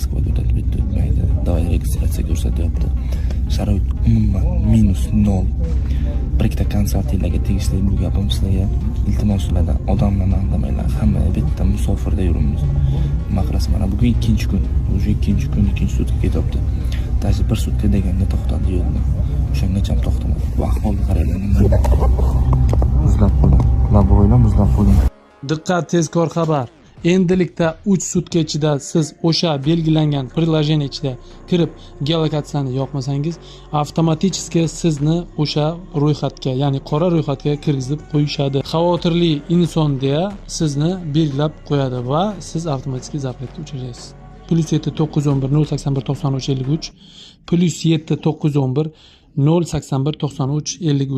Moskvada o'tadi, bu yerda o'tmaydi. Давай, registratsiya ko'rsatyapti. Sharoit umuman minus nol. Bir ikkita konsaltinglarga tegishli bu gapim sizlarga. Iltimos, sizlardan, odamlarni aldamanglar. Hamma bitta musofirda yuribmiz. Nima qilasiz? Mana bugun ikkinchi kun, уже ikkinchi kun, ikkinchi sutka ketyapti. Даже bir sutka deganda to'xtadi yo'lda, o'shangacha to'xtamadi. Bu ahvolga qaranglar, muzlab qolgan лобовой lar, muzlab qolgan. Diqqat, tezkor xabar! Endilikda 3 sutka ichida siz o'sha belgilangan приложение ichida kirib geolokatsiyani yoqmasangiz, avtomatik sizni o'sha ro'yxatga, ya'ni qora ro'yxatga kirgizib qo'yishadi. Xavotirli inson deya sizni belgilab qo'yadi va siz avtomatik запрет ga uchraysiz. +7 911 081 93 53, +7 911 081 93 53.